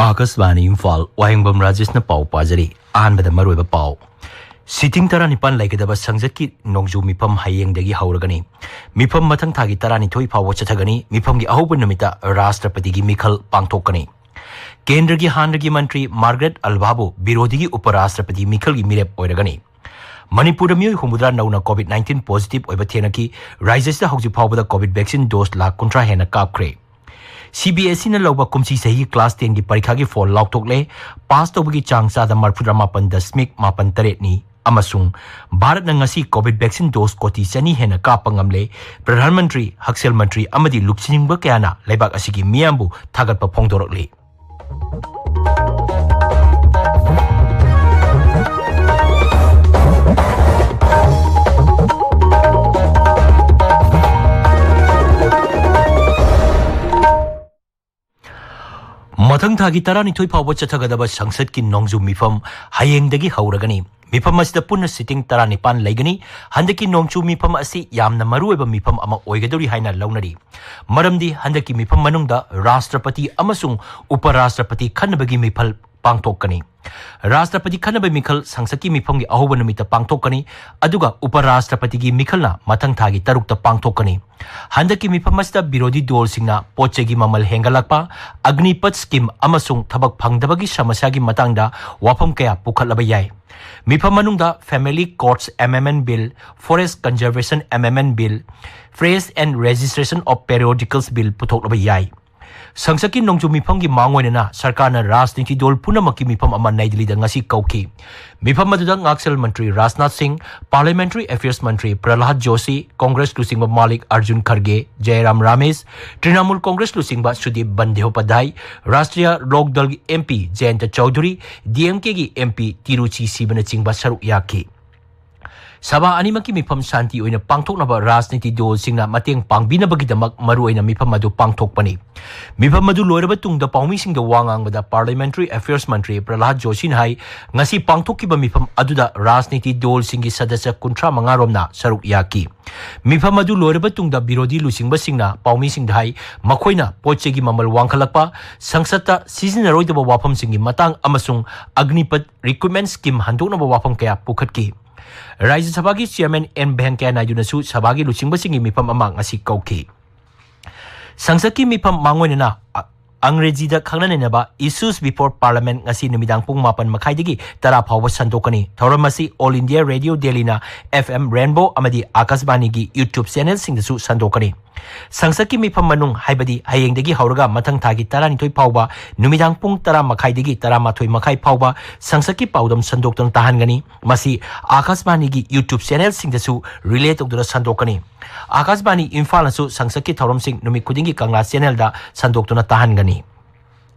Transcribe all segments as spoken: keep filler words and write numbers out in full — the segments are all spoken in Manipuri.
ꯑꯥꯀꯥꯁꯕꯥꯅꯤ ꯏꯝꯐꯥꯜ, ꯋꯥꯍꯦꯡꯕꯝ ꯔꯥꯖꯦꯁꯅ ꯄꯥꯎ ꯄꯥꯖꯔꯤ꯫ ꯑꯍꯥꯟꯕꯗ ꯃꯔꯨꯑꯣꯏꯕ ꯄꯥꯎ꯫ ꯁꯤꯇꯤꯡ ꯇꯔꯥꯅꯤꯄꯥꯟ ꯂꯩꯒꯗꯕ ꯁꯪꯁꯠꯀꯤ ꯅꯣꯡꯖꯨ ꯃꯤꯐꯝ ꯍꯌꯦꯡꯗꯒꯤ ꯍꯧꯔꯒꯅꯤ꯫ ꯃꯤꯐꯝ ꯃꯊꯪ ꯊꯥꯒꯤ ꯇꯔꯥꯅꯤꯊꯣꯏ ꯐꯥꯎꯕ ꯆꯠꯊꯒꯅꯤ꯫ ꯃꯤꯐꯝꯒꯤ ꯑꯍꯧꯕ ꯅꯨꯃꯤꯠꯇ ꯔꯥꯁꯇ꯭ꯔꯄꯇꯤꯒꯤ ꯃꯤꯈꯜ ꯄꯥꯡꯊꯣꯛꯀꯅꯤ꯫ ꯀꯦꯟꯗ꯭ꯔꯒꯤ ꯍꯥꯟꯅꯒꯤ ꯃꯟꯇ꯭ꯔꯤ ꯃꯥꯔꯒꯔꯦꯠ ꯑꯜꯚꯥꯕꯨ ꯕꯤꯔꯣꯙꯤꯒꯤ ꯎꯄꯔꯥꯁꯇ꯭ꯔꯄꯇꯤ ꯃꯤꯈꯜꯒꯤ ꯃꯤꯔꯦꯞ ꯑꯣꯏꯔꯒꯅꯤ꯫ ꯃꯅꯤꯄꯨꯔꯗ ꯃꯤꯑꯣꯏ ꯍꯨꯝꯐꯨꯇꯔꯥ ꯅꯧꯅ COVID nineteen positive ꯑꯣꯏꯕ ꯊꯦꯡꯅꯈꯤ꯫ ꯔꯥꯖ꯭ꯌꯁꯤꯗ ꯍꯧꯖꯤꯛ ꯐꯥꯎꯕꯗ COVID vaccine dose ꯂꯥꯈ ꯀꯨꯟꯊ꯭ꯔꯥ ꯍꯦꯟꯅ ꯀꯥꯞꯈ꯭ꯔꯦ꯫ CBSEꯅ ꯂꯧꯕ ꯀꯨꯝꯁꯤ ꯆꯍꯤꯒꯤ class tenꯒꯤ ꯄꯔꯤꯈꯥꯒꯤ ꯐꯣꯜ ꯂꯥꯎꯊꯣꯛꯂꯦ꯫ ꯄꯥꯁ ꯇꯧꯕꯒꯤ ꯆꯥꯡ ꯆꯥꯗ ꯃꯔꯤꯐꯨꯇꯔꯥ ꯃꯥꯄꯟ ꯗꯁꯃꯤꯛ ꯃꯥꯄꯟ ꯇꯔꯦꯠꯅꯤ꯫ ꯑꯃꯁꯨꯡ ꯚꯥꯔꯠꯅ ꯉꯁꯤ COVID vaccine dose ꯀꯣꯇꯤ ꯆꯅꯤ ꯍꯦꯟꯅ ꯀꯥꯞꯄ ꯉꯝꯂꯦ꯫ ꯄ꯭ꯔꯙꯥꯟ ꯃꯟꯇ꯭ꯔꯤ, ꯍꯛꯁꯦꯜ ꯃꯟꯇ꯭ꯔꯤ ꯑꯃꯗꯤ ꯂꯨꯆꯤꯡꯕ ꯀꯌꯥꯅ ꯂꯩꯕꯥꯛ ꯑꯁꯤꯒꯤ ꯃꯤꯌꯥꯝꯕꯨ ꯊꯥꯒꯠꯄ ꯐꯣꯡꯗꯣꯔꯛꯂꯤ꯫ ꯃꯊꯪ ꯊꯥꯒꯤ ꯇꯔꯥꯅꯤꯊꯣꯏ ꯐꯥꯎꯕ ꯆꯠꯊꯒꯗꯕ ꯁꯪꯁꯠꯀꯤ ꯅꯣꯡꯖꯨ ꯃꯤꯐꯝ ꯍꯌꯦꯡꯗꯒꯤ ꯍꯧꯔꯒꯅꯤ꯫ ꯃꯤꯐꯝ ꯑꯁꯤꯗ ꯄꯨꯟꯅ ꯁꯤꯇꯤꯡ ꯇꯔꯥꯅꯤꯄꯥꯟ ꯂꯩꯒꯅꯤ꯫ ꯍꯟꯗꯛꯀꯤ ꯅꯣꯡꯖꯨ ꯃꯤꯐꯝ ꯑꯁꯤ ꯌꯥꯝꯅ ꯃꯔꯨꯑꯣꯏꯕ ꯃꯤꯐꯝ ꯑꯃ ꯑꯣꯏꯒꯗꯧꯔꯤ ꯍꯥꯏꯅ ꯂꯧꯅꯔꯤ꯫ ꯃꯔꯝꯗꯤ ꯍꯟꯗꯛꯀꯤ ꯃꯤꯐꯝ ꯃꯅꯨꯡꯗ ꯔꯥꯁꯇ꯭ꯔꯄꯇꯤ ꯑꯃꯁꯨꯡ ꯎꯄꯔꯥꯁꯇ꯭ꯔꯄꯇꯤ ꯈꯟꯅꯕꯒꯤ ꯃꯤꯐꯝ ꯄꯥꯡꯊꯣꯛꯀꯅꯤ꯫ ꯔꯥꯁꯇ꯭ꯔꯄꯇꯤ ꯈꯟꯅꯕ ꯃꯤꯈꯜ ꯁꯪꯁꯠꯀꯤ ꯃꯤꯐꯝꯒꯤ ꯑꯍꯧꯕ ꯅꯨꯃꯤꯠꯇ ꯄꯥꯡꯊꯣꯛꯀꯅꯤ, ꯑꯗꯨꯒ ꯎꯄꯔꯥꯁꯇ꯭ꯔꯄꯇꯤꯒꯤ ꯃꯤꯈꯜꯅ ꯃꯊꯪ ꯊꯥꯒꯤ ꯇꯔꯨꯛꯇ ꯄꯥꯡꯊꯣꯛꯀꯅꯤ꯫ ꯍꯟꯗꯛꯀꯤ ꯃꯤꯐꯝ ꯑꯁꯤꯗ ꯕꯤꯔꯣꯙꯤ ꯗꯣꯜꯁꯤꯡꯅ ꯄꯣꯠ ꯆꯩꯒꯤ ꯃꯃꯜ ꯍꯦꯟꯒꯠꯂꯛꯄ, ꯑꯒ꯭ꯅꯤꯄꯊ ꯁ꯭ꯀꯤꯝ ꯑꯃꯁꯨꯡ ꯊꯕꯛ ꯐꯪꯗꯕꯒꯤ ꯁꯃꯁ꯭ꯌꯥꯒꯤ ꯃꯇꯥꯡꯗ ꯋꯥꯐꯝ ꯀꯌꯥ ꯄꯨꯈꯠꯂꯕ ꯌꯥꯏ꯫ ꯃꯤꯐꯝ ꯃꯅꯨꯡꯗ Family Courts Amendment Bill, Forest Conservation Amendment Bill, Fresh and Registration of Periodicals Bill ꯄꯨꯊꯣꯛꯂꯕ ꯌꯥꯏ꯫ ꯁꯪꯁꯠꯀꯤ ꯅꯣꯡꯖꯨ ꯃꯤꯐꯝꯒꯤ ꯃꯥꯡꯑꯣꯏꯅꯅ ꯁꯔꯀꯥꯔꯅ ꯔꯥꯖꯅꯤꯇꯤ ꯗꯣꯜ ꯄꯨꯝꯅꯃꯛꯀꯤ ꯃꯤꯐꯝ ꯑꯃ ꯅꯩ ꯗꯤꯜꯂꯤꯗ ꯉꯁꯤ ꯀꯧꯈꯤ꯫ ꯃꯤꯐꯝ ꯑꯗꯨꯗ ꯉꯥꯛꯁꯦꯜ ꯃꯟꯇ꯭ꯔꯤ ꯔꯥꯖꯅꯥꯊ ꯁꯤꯡ, Parliamentary Affairs ꯃꯟꯇ꯭ꯔꯤ ꯄ꯭ꯔꯍꯂꯥꯗ ꯖꯣꯁꯤ, ꯀꯣꯡꯒ꯭ꯔꯦꯁ ꯂꯨꯆꯤꯡꯕ ꯃꯥꯂꯤꯛ ꯑꯔꯖꯨꯟ ꯈꯔꯒꯦ, ꯖꯌꯔꯥꯝ ꯔꯥꯃꯦꯁ, ꯇ꯭ꯔꯤꯅꯥꯃꯨꯜ ꯀꯣꯡꯒ꯭ꯔꯦꯁ ꯂꯨꯆꯤꯡꯕ ꯁꯨꯗꯤꯞ ꯕꯟꯗ꯭ꯌꯣꯄꯥꯙ꯭ꯌꯥꯏ, ꯔꯥꯁꯇ꯭ꯔꯤꯌꯥ ꯂꯣꯛ ꯗꯜꯒꯤ MP ꯖꯌꯟꯇ ꯆꯧꯙꯨꯔꯤ, DMKꯒꯤ MP ꯇꯤꯔꯨꯆꯤ ꯁꯤꯕꯅꯆꯤꯡꯕ ꯁꯔꯨꯛ ꯌꯥꯈꯤ꯫ ꯁꯚꯥ ꯑꯅꯤꯃꯛꯀꯤ ꯃꯤꯐꯝ ꯁꯥꯟꯇꯤ ꯑꯣꯏꯅ ꯄꯥꯡꯊꯣꯛꯅꯕ ꯔꯥꯖꯅꯤꯇꯤ ꯗꯣꯜꯁꯤꯡꯅ ꯃꯇꯦꯡ ꯄꯥꯡꯕꯤꯅꯕꯒꯤꯗꯃꯛ ꯃꯔꯨꯑꯣꯏꯅ ꯃꯤꯐꯝ ꯑꯗꯨ ꯄꯥꯡꯊꯣꯛꯄꯅꯤ꯫ ꯃꯤꯐꯝ ꯑꯗꯨ ꯂꯣꯏꯔꯕ ꯇꯨꯡꯗ ꯄꯥꯎꯃꯤꯁꯤꯡꯗ ꯋꯥ ꯉꯥꯡꯕꯗ Parliamentary Affairs ꯃꯟꯇ꯭ꯔꯤ ꯄ꯭ꯔꯍꯂꯥꯗ ꯖꯣꯁꯤꯅ ꯍꯥꯏ, ꯉꯁꯤ ꯄꯥꯡꯊꯣꯛꯈꯤꯕ ꯃꯤꯐꯝ ꯑꯗꯨꯗ ꯔꯥꯖꯅꯤꯇꯤ ꯗꯣꯜꯁꯤꯡꯒꯤ ꯁꯗꯁ꯭ꯌ ꯀꯨꯟꯊ꯭ꯔꯥ ꯃꯉꯥ ꯔꯣꯝꯅ ꯁꯔꯨꯛ ꯌꯥꯈꯤ꯫ ꯃꯤꯐꯝ ꯑꯗꯨ ꯂꯣꯏꯔꯕ ꯇꯨꯡꯗ ꯕꯤꯔꯣꯙꯤ ꯂꯨꯆꯤꯡꯕꯁꯤꯡꯅ ꯄꯥꯎꯃꯤꯁꯤꯡꯗ ꯍꯥꯏ, ꯃꯈꯣꯏꯅ ꯄꯣꯠ ꯆꯩꯒꯤ ꯃꯃꯜ ꯋꯥꯡꯈꯠꯂꯛꯄ, ꯁꯪꯁꯠꯇ ꯁꯤꯖꯤꯟꯅꯔꯣꯏꯗꯕ ꯋꯥꯐꯝꯁꯤꯡꯒꯤ ꯃꯇꯥꯡ ꯑꯃꯁꯨꯡ ꯑꯒꯅꯤꯄꯊ ꯔꯤꯀ꯭ꯔꯨꯠꯃꯦꯟ ꯁ꯭ꯀꯤꯝ ꯍꯟꯗꯣꯛꯅꯕ ꯋꯥꯐꯝ ꯀꯌꯥ ꯄꯨꯈꯠꯈꯤ꯫ ꯔꯥꯖ꯭ꯌ ꯁꯚꯥꯒꯤ ꯆꯤꯌꯔꯃꯦꯟ ꯑꯦꯟ ꯚꯦꯡꯀꯌꯥ ꯅꯥꯏꯗꯨꯅꯁꯨ ꯁꯚꯥꯒꯤ ꯂꯨꯆꯤꯡꯕꯁꯤꯡꯒꯤ ꯃꯤꯐꯝ ꯑꯃ ꯉꯁꯤ ꯀꯧꯈꯤ꯫ ꯁꯪꯁꯠꯀꯤ ꯃꯤꯐꯝ ꯃꯥꯡꯑꯣꯏꯅꯅ ꯑ-, ꯑꯪꯒ꯭ꯔꯦꯖꯤꯗ ꯈꯪꯅ ꯅꯩꯅꯕ Issues Before Parliament ꯉꯁꯤ ꯅꯨꯃꯤꯗꯥꯡ ꯄꯨꯡ ꯃꯥꯄꯟ ꯃꯈꯥꯏꯗꯒꯤ ꯇꯔꯥ ꯐꯥꯎꯕ ꯁꯟꯗꯣꯛꯀꯅꯤ꯫ ꯊꯧꯔꯝ ꯑꯁꯤ All India Radio Delhiꯅ F M Rainbow ꯑꯃꯗꯤ ꯑꯀꯥꯁꯕꯥꯅꯤꯒꯤ YouTube ꯆꯦꯅꯦꯜꯁꯤꯡꯗꯁꯨ ꯁꯟꯗꯣꯛꯀꯅꯤ꯫ ꯁꯪꯁꯠꯀꯤ ꯃꯤꯐꯝ ꯃꯅꯨꯡ, ꯍꯥꯏꯕꯗꯤ ꯍꯌꯦꯡꯗꯒꯤ ꯍꯧꯔꯒ ꯃꯊꯪ ꯊꯥꯒꯤ ꯇꯔꯥꯅꯤꯊꯣꯏ ꯐꯥꯎꯕ ꯅꯨꯃꯤꯗꯥꯡ ꯄꯨꯡ ꯇꯔꯥ ꯃꯈꯥꯏꯗꯒꯤ ꯇꯔꯥꯃꯥꯊꯣꯏ ꯃꯈꯥꯏ ꯐꯥꯎꯕ ꯁꯪꯁꯠꯀꯤ ꯄꯥꯎꯗꯝ ꯁꯟꯗꯣꯛꯇꯨꯅ ꯇꯥꯍꯟꯒꯅꯤ꯫ ꯃꯁꯤ ꯑꯀꯥꯁꯕꯥꯅꯤꯒꯤ YouTube ꯆꯦꯅꯦꯜꯁꯤꯡꯗꯁꯨ ꯔꯤꯂꯦ ꯇꯧꯗꯨꯅ ꯁꯟꯗꯣꯛꯀꯅꯤ꯫ ꯑꯀꯥꯁꯕꯥꯅꯤ ꯏꯝꯐꯥꯜꯅꯁꯨ ꯁꯪꯁꯠꯀꯤ ꯊꯧꯔꯝꯁꯤꯡ ꯅꯨꯃꯤꯠ ꯈꯨꯗꯤꯡꯒꯤ ꯀꯪꯂꯥ ꯆꯦꯅꯦꯜꯗ ꯁꯟꯗꯣꯛꯇꯨꯅ ꯇꯥꯍꯟꯒꯅꯤ꯫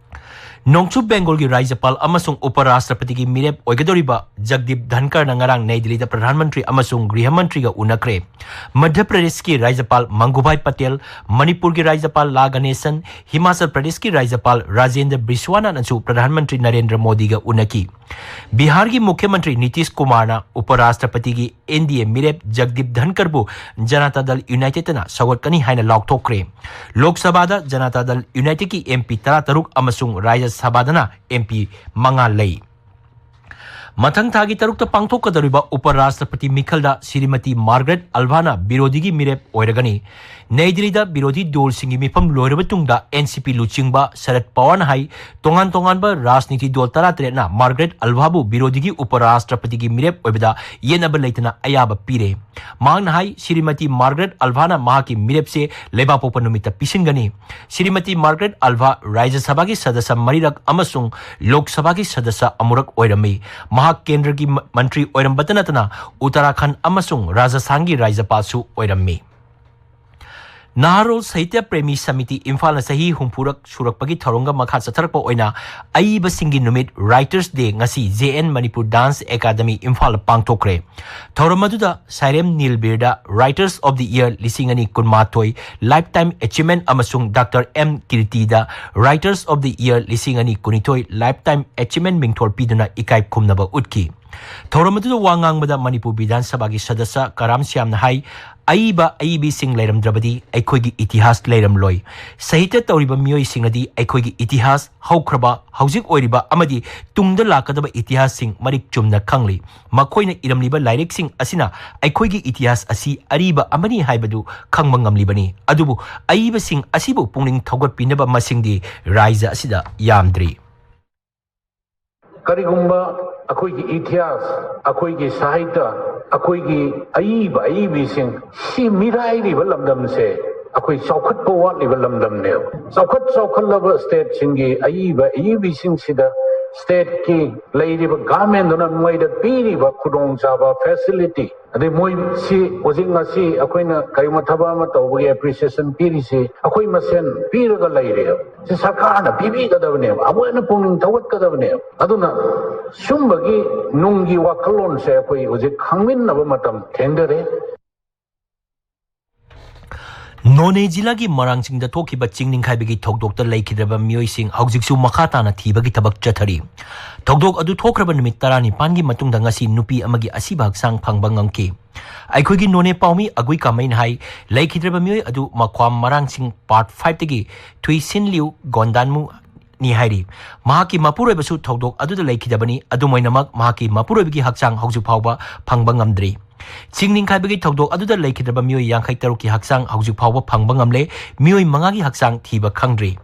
ꯅꯣꯡꯆꯨꯞ ꯕꯦꯡꯒꯣꯜꯒꯤ ꯔꯥꯖ꯭ꯌꯄꯥꯜ ꯑꯃꯁꯨꯡ ꯎꯄ ꯔꯥꯁꯇ꯭ꯔꯄꯇꯤꯒꯤ ꯃꯤꯔꯦꯞ ꯑꯣꯏꯒꯗꯧꯔꯤꯕ ꯖꯒꯗꯤꯞ ꯙꯟꯀꯔꯅ ꯉꯔꯥꯡ ꯅꯩ ꯗꯤꯜꯂꯤꯗ ꯄ꯭ꯔꯙꯥꯟ ꯃꯟꯇ꯭ꯔꯤ ꯑꯃꯁꯨꯡ ꯒ꯭ꯔꯤꯍ ꯃꯟꯇ꯭ꯔꯤꯒ ꯎꯅꯈ꯭ꯔꯦ꯫ ꯃꯙ꯭ꯌ ꯄ꯭ꯔꯗꯦꯁꯀꯤ ꯔꯥꯖ꯭ꯌꯄꯥꯜ ꯃꯪꯒꯨꯚꯥꯏ ꯄꯇꯦꯜ, ꯃꯅꯤꯄꯨꯔꯒꯤ ꯔꯥꯖ꯭ꯌꯄꯥꯜ ꯂꯥ ꯒꯅꯦꯁꯟ, ꯍꯤꯃꯥꯆꯜ ꯄ꯭ꯔꯗꯦꯁꯀꯤ ꯔꯥꯖ꯭ꯌꯄꯥꯜ ꯔꯥꯖꯦꯟꯗ꯭ꯔ ꯕꯤꯁ꯭ꯋꯥꯅꯥꯊꯅꯁꯨ ꯄ꯭ꯔꯙꯥꯟ ꯃꯟꯇ꯭ꯔꯤ ꯅꯔꯦꯟꯗ꯭ꯔ ꯃꯣꯗꯤꯒ ꯎꯅꯈꯤ꯫ ꯕꯤꯍꯥꯔꯒꯤ ꯃꯨꯈ꯭ꯌ ꯃꯟꯇ꯭ꯔꯤ ꯅꯤꯇꯤꯁ ꯀꯨꯃꯥꯔꯅ ꯎꯄ ꯔꯥꯁꯇ꯭ꯔꯄꯇꯤꯒꯤ N D A ꯃꯤꯔꯦꯞ ꯖꯒꯗꯤꯞ ꯙꯟꯀꯔꯕꯨ ꯖꯅꯇꯥ ꯗꯜ ꯌꯨꯅꯥꯏꯇꯦꯗꯅ ꯁꯧꯒꯠꯀꯅꯤ ꯍꯥꯏꯅ ꯂꯥꯎꯊꯣꯛꯈ꯭ꯔꯦ꯫ ꯂꯣꯛ ꯁꯚꯥꯗ ꯖꯅꯇꯥ ꯗꯜ ꯌꯨꯅꯥꯏꯇꯦꯗꯀꯤ M P ꯇꯔꯥꯇꯔꯨꯛ ꯑꯃꯁꯨꯡ ꯔꯥꯖ꯭ꯌ ꯁꯚꯥꯗꯅ M P ꯃꯉꯥ ꯂꯩ꯫ ꯃꯊꯪ ꯊꯥꯒꯤ ꯇꯔꯨꯛꯇ ꯄꯥꯡꯊꯣꯛꯀꯗꯧꯔꯤꯕ ꯎꯄ ꯔꯥꯁꯇ꯭ꯔꯄꯇꯤ ꯃꯤꯈꯜꯗ ꯁ꯭ꯔꯤꯃꯇꯤ ꯃꯥꯔꯒꯔꯦꯠ ꯑꯜꯚꯥꯅ ꯕꯤꯔꯣꯙꯤꯒꯤ ꯃꯤꯔꯦꯞ ꯑꯣꯏꯔꯒꯅꯤ꯫ ꯅꯩ ꯗꯤꯜꯂꯤꯗ ꯕꯤꯔꯣꯙꯤ ꯗꯣꯜꯁꯤꯡꯒꯤ ꯃꯤꯐꯝ ꯂꯣꯏꯔꯕ ꯇꯨꯡꯗ N C P ꯂꯨꯆꯤꯡꯕ ꯁꯔꯠ ꯄꯋꯥꯔꯅ ꯍꯥꯏ, ꯇꯣꯉꯥꯟ ꯇꯣꯉꯥꯟꯕ ꯔꯥꯖꯅꯤꯇꯤ ꯗꯣꯜ ꯇꯔꯥꯇꯔꯦꯠꯅ ꯃꯥꯔꯒꯔꯦꯠ ꯑꯜꯚꯥꯕꯨ ꯕꯤꯔꯣꯙꯤꯒꯤ ꯎꯄ ꯔꯥꯁꯇ꯭ꯔꯄꯇꯤꯒꯤ ꯃꯤꯔꯦꯞ ꯑꯣꯏꯕꯗ ꯌꯦꯠꯅꯕ ꯂꯩꯇꯅ ꯑꯌꯥꯕ ꯄꯤꯔꯦ꯫ ꯃꯍꯥꯛꯅ ꯍꯥꯏ, ꯁ꯭ꯔꯤꯃꯇꯤ ꯃꯥꯔꯒꯔꯦꯠ ꯑꯜꯚꯥꯅ ꯃꯍꯥꯛꯀꯤ ꯃꯤꯔꯦꯞꯁꯦ ꯂꯩꯕꯥꯛꯄꯣꯛꯄ ꯅꯨꯃꯤꯠꯇ ꯄꯤꯁꯤꯟꯒꯅꯤ꯫ ꯁ꯭ꯔꯤꯃꯇꯤ ꯃꯥꯔꯒꯔꯦꯠ ꯑꯜꯚꯥ ꯔꯥꯖ꯭ꯌ ꯁꯚꯥꯒꯤ ꯁꯗꯁ꯭ꯌ ꯃꯔꯤꯔꯛ ꯑꯃꯁꯨꯡ ꯂꯣꯛ ꯁꯚꯥꯒꯤ ꯁꯗꯁ꯭ꯌ ꯑꯃꯨꯔꯛ ꯑꯣꯏꯔꯝꯃꯤ꯫ ꯃꯍꯥꯛ ꯀꯦꯟꯗ꯭ꯔꯒꯤ ꯃ-, ꯃꯟꯇ꯭ꯔꯤ ꯑꯣꯏꯔꯝꯕꯇ ꯅꯠꯇꯅ ꯎꯠꯇꯔꯥꯈꯟꯗ ꯑꯃꯁꯨꯡ ꯔꯥꯖꯁꯊꯥꯟꯒꯤ ꯔꯥꯖ꯭ꯌꯄꯥꯜꯁꯨ ꯑꯣꯏꯔꯝꯃꯤ꯫ ꯅꯍꯥꯔꯣꯜ ꯁꯥꯍꯤꯇ꯭ꯌ ꯄ꯭ꯔꯦꯃꯤ ꯁꯃꯤꯇꯤ ꯏꯝꯐꯥꯜꯅ ꯆꯍꯤ ꯍꯨꯝꯐꯨꯔꯛ ꯁꯨꯔꯛꯄꯒꯤ ꯊꯧꯔꯝꯒ ꯃꯈꯥ ꯆꯠꯊꯔꯛꯄ ꯑꯣꯏꯅ ꯑꯏꯕꯁꯤꯡꯒꯤ ꯅꯨꯃꯤꯠ, Writers Day, ꯉꯁꯤ J N Manipur Dance Academy ꯏꯝꯐꯥꯜꯗ ꯄꯥꯡꯊꯣꯛꯈ꯭ꯔꯦ꯫ ꯊꯧꯔꯝ ꯑꯗꯨꯗ ꯁꯥꯏꯔꯦꯝ ꯅꯤꯜꯕꯤꯔꯗ Writers of the Year ꯂꯤꯁꯤꯡ ꯑꯅꯤ ꯀꯨꯟꯃꯥꯊꯣꯏ Lifetime Achievement ꯑꯃꯁꯨꯡ ꯗꯥꯛꯇꯔ ꯑꯦꯝ ꯀꯤꯔꯇꯤꯗ Writers of the Year ꯂꯤꯁꯤꯡ ꯑꯅꯤ ꯀꯨꯟꯅꯤꯊꯣꯏ Lifetime Achievement ꯃꯤꯡꯊꯣꯜ ꯄꯤꯗꯨꯅ ꯏꯀꯥꯏ ꯈꯨꯝꯅꯕ ꯎꯠꯈꯤ꯫ ꯊꯧꯔꯝ ꯑꯗꯨꯗ ꯋꯥ ꯉꯥꯡꯕꯗ ꯃꯅꯤꯄꯨꯔ ꯕꯤꯙꯥꯟ ꯁꯚꯥꯒꯤ ꯁꯗꯁ꯭ꯌ ꯀꯔꯥꯝ ꯁ꯭ꯌꯥꯝꯅ ꯍꯥꯏ, ꯑꯏꯕ ꯑꯏꯕꯤꯁꯤꯡ ꯂꯩꯔꯝꯗ꯭ꯔꯕꯗꯤ ꯑꯩꯈꯣꯏꯒꯤ ꯏꯇꯤꯍꯥꯁ ꯂꯩꯔꯝꯂꯣꯏ꯫ ꯁꯥꯍꯤꯇ꯭ꯌ ꯇꯧꯔꯤꯕ ꯃꯤꯑꯣꯏꯁꯤꯡꯅꯗꯤ ꯑꯩꯈꯣꯏꯒꯤ ꯏꯇꯤꯍꯥꯁ, ꯍꯧꯈ꯭ꯔꯕ, ꯍꯧꯖꯤꯛ ꯑꯣꯏꯔꯤꯕ ꯑꯃꯗꯤ ꯇꯨꯡꯗ ꯂꯥꯛꯀꯗꯕ ꯏꯇꯤꯍꯥꯁꯁꯤꯡ ꯃꯔꯤꯛ ꯆꯨꯝꯅ ꯈꯪꯂꯤ꯫ ꯃꯈꯣꯏꯅ ꯏꯔꯝꯂꯤꯕ ꯂꯥꯏꯔꯤꯛꯁꯤꯡ ꯑꯁꯤꯅ ꯑꯩꯈꯣꯏꯒꯤ ꯏꯇꯤꯍꯥꯁ ꯑꯁꯤ ꯑꯔꯤꯕ ꯑꯃꯅꯤ ꯍꯥꯏꯕꯗꯨ ꯈꯪꯕ ꯉꯝꯂꯤꯕꯅꯤ꯫ ꯑꯗꯨꯕꯨ ꯑꯏꯕꯁꯤꯡ ꯑꯁꯤꯕꯨ ꯄꯨꯛꯅꯤꯡ ꯊꯧꯒꯠꯄꯤꯅꯕ ꯃꯁꯤꯡꯗꯤ ꯔꯥꯏꯖ꯭ꯌ ꯑꯁꯤꯗ ꯌꯥꯝꯗ꯭ꯔꯤ꯫ ꯀꯔꯤꯒꯨꯝꯕ ꯑꯩꯈꯣꯏꯒꯤ ꯏꯇꯤꯍꯥꯁ, ꯑꯩꯈꯣꯏꯒꯤ ꯁꯥꯍꯤꯇ꯭ꯌ, ꯑꯩꯈꯣꯏꯒꯤ ꯑꯏꯕ ꯑꯏꯕꯤꯁꯤꯡ ꯁꯤ ꯃꯤꯔꯥꯏꯔꯤꯕ ꯂꯝꯗꯝꯁꯦ ꯑꯩꯈꯣꯏ ꯆꯥꯎꯈꯠꯄ ꯋꯥꯠꯂꯤꯕ ꯂꯝꯗꯝꯅꯦꯕ꯫ ꯆꯥꯎꯈꯠ ꯆꯥꯎꯈꯠꯂꯕ ꯁ꯭ꯇꯦꯠꯁꯤꯡꯒꯤ ꯑꯏꯕ ꯑꯏꯕꯤꯁꯤꯡꯁꯤꯗ ꯁ꯭ꯇꯦꯠꯀꯤ ꯂꯩꯔꯤꯕ ꯒꯚꯔꯟꯃꯦꯟꯗꯨꯅ ꯃꯣꯏꯗ ꯄꯤꯔꯤꯕ ꯈꯨꯗꯣꯡꯆꯥꯕ, ꯐꯦꯁꯤꯂꯤꯇꯤ, ꯑꯗꯩ ꯃꯣꯏ ꯁꯤ ꯍꯧꯖꯤꯛ ꯉꯁꯤ ꯑꯩꯈꯣꯏꯅ ꯀꯔꯤꯒꯨꯝꯕ ꯊꯕꯛ ꯑꯃ ꯇꯧꯕꯒꯤ ꯑꯦꯄ꯭ꯔꯤꯁꯤꯌꯦꯁꯟ ꯄꯤꯔꯤꯁꯤ ꯑꯩꯈꯣꯏ ꯃꯁꯦꯟ ꯄꯤꯔꯒ ꯂꯩꯔꯦꯕ꯫ ꯁꯤ ꯁꯔꯀꯥꯔꯅ ꯄꯤꯕꯤꯒꯗꯕꯅꯦꯕ, ꯑꯃꯨꯛ ꯍꯦꯟꯅ ꯄꯨꯛꯅꯤꯡ ꯊꯧꯒꯠꯀꯗꯕꯅꯦꯕ꯫ ꯑꯗꯨꯅ ꯁꯨꯝꯕꯒꯤ ꯅꯨꯡꯒꯤ ꯋꯥꯈꯜꯂꯣꯟꯁꯦ ꯑꯩꯈꯣꯏ ꯍꯧꯖꯤꯛ ꯈꯪꯃꯤꯟꯅꯕ ꯃꯇꯝ ꯊꯦꯡꯗꯔꯦ꯫ ꯅꯣꯅꯦ ꯖꯤꯂꯥꯒꯤ ꯃꯔꯥꯡꯆꯤꯡꯗ ꯊꯣꯛꯈꯤꯕ ꯆꯤꯡ ꯅꯤꯡꯈꯥꯏꯕꯒꯤ ꯊꯧꯗꯣꯛꯇ ꯂꯩꯈꯤꯗ꯭ꯔꯕ ꯃꯤꯑꯣꯏꯁꯤꯡ ꯍꯧꯖꯤꯛꯁꯨ ꯃꯈꯥ ꯇꯥꯅ ꯊꯤꯕꯒꯤ ꯊꯕꯛ ꯆꯠꯊꯔꯤ꯫ ꯊꯧꯗꯣꯛ ꯑꯗꯨ ꯊꯣꯛꯈ꯭ꯔꯕ ꯅꯨꯃꯤꯠ ꯇꯔꯥꯅꯤꯄꯥꯟꯒꯤ ꯃꯇꯨꯡꯗ ꯉꯁꯤ ꯅꯨꯄꯤ ꯑꯃꯒꯤ ꯑꯁꯤꯕ ꯍꯛꯆꯥꯡ ꯐꯪꯕ ꯉꯝꯈꯤ꯫ ꯑꯩꯈꯣꯏꯒꯤ ꯅꯣꯅꯦ ꯄꯥꯎꯃꯤ ꯑꯒꯨꯏ ꯀꯥꯃꯩꯅ ꯍꯥꯏ, ꯂꯩꯈꯤꯗ꯭ꯔꯕ ꯃꯤꯑꯣꯏ ꯑꯗꯨ ꯃꯈ꯭ꯋꯥꯝ ꯃꯔꯥꯡꯆꯤꯡ ꯄꯥꯔꯠ ꯐꯥꯏꯚꯇꯒꯤ ꯊꯨꯏꯁꯤꯟꯂꯤꯎ ꯒꯣꯟꯗꯥꯟꯃꯨ ꯅꯤ ꯍꯥꯏꯔꯤ꯫ ꯃꯍꯥꯛꯀꯤ ꯃꯄꯨꯔꯣꯏꯕꯁꯨ ꯊꯧꯗꯣꯛ ꯑꯗꯨꯗ ꯂꯩꯈꯤꯗꯕꯅꯤ꯫ ꯑꯗꯨꯝ ꯑꯣꯏꯅꯃꯛ, ꯃꯍꯥꯛꯀꯤ ꯃꯄꯨꯔꯣꯏꯕꯒꯤ ꯍꯛꯆꯥꯡ ꯍꯧꯖꯤꯛ ꯐꯥꯎꯕ ꯐꯪꯕ ꯉꯝꯗ꯭ꯔꯤ꯫ ꯆꯤꯡ ꯅꯤꯡꯈꯥꯏꯕꯒꯤ ꯊꯧꯗꯣꯛ ꯑꯗꯨꯗ ꯂꯩꯈꯤꯗ꯭ꯔꯕ ꯃꯤꯑꯣꯏ ꯌꯥꯡꯈꯩ ꯇꯔꯨꯛꯀꯤ ꯍꯛꯆꯥꯡ ꯍꯧꯖꯤꯛ ꯐꯥꯎꯕ ꯐꯪꯕ ꯉꯝꯂꯦ꯫ ꯃꯤꯑꯣꯏ ꯃꯉꯥꯒꯤ ꯍꯛꯆꯥꯡ ꯊꯤꯕ ꯈꯪꯗ꯭ꯔꯤ꯫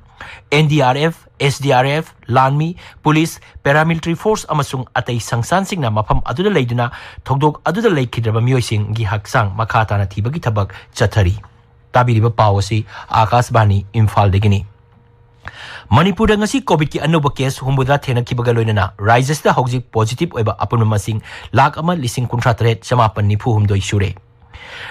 N D R F, S D R F, ꯂꯥꯟꯃꯤ, ꯄꯨꯂꯤꯁ, ꯄꯦꯔꯥꯃꯤꯂꯤꯇꯔꯤ ꯐꯣꯔꯁ ꯑꯃꯁꯨꯡ ꯑꯇꯩ ꯁꯪꯁꯊꯥꯟꯁꯤꯡꯅ ꯃꯐꯝ ꯑꯗꯨꯗ ꯂꯩꯗꯨꯅ ꯊꯧꯗꯣꯛ ꯑꯗꯨꯗ ꯂꯩꯈꯤꯗ꯭ꯔꯕ ꯃꯤꯑꯣꯏꯁꯤꯡꯒꯤ ꯍꯛꯆꯥꯡ ꯃꯈꯥ ꯇꯥꯅ ꯊꯤꯕꯒꯤ ꯊꯕꯛ ꯆꯠꯊꯔꯤ꯫ ꯇꯥꯕꯤꯔꯤꯕ ꯄꯥꯎ ꯑꯁꯤ ꯑꯥꯀꯥꯁꯕꯥꯅꯤ ꯏꯝꯐꯥꯜꯗꯒꯤꯅꯤ꯫ ꯃꯅꯤꯄꯨꯔꯗ ꯉꯁꯤ ꯀꯣꯚꯤꯗꯀꯤ ꯑꯅꯧꯕ ꯀꯦꯁ ꯍꯨꯝꯐꯨꯇꯔꯥ ꯊꯦꯡꯅꯈꯤꯕꯒ ꯂꯣꯏꯅꯅ ꯔꯥꯖ꯭ꯌꯁꯤꯗ ꯍꯧꯖꯤꯛ ꯄꯣꯖꯤꯇꯤꯚ ꯑꯣꯏꯕ ꯑꯄꯨꯟꯕ ꯃꯁꯤꯡ ꯂꯥꯈ ꯑꯃ ꯂꯤꯁꯤꯡ ꯀꯨꯟꯊ꯭ꯔꯥ ꯇꯔꯦꯠ ꯆꯃꯥꯄꯟ ꯅꯤꯐꯨ ꯍꯨꯝꯗꯣꯏ ꯁꯨꯔꯦ꯫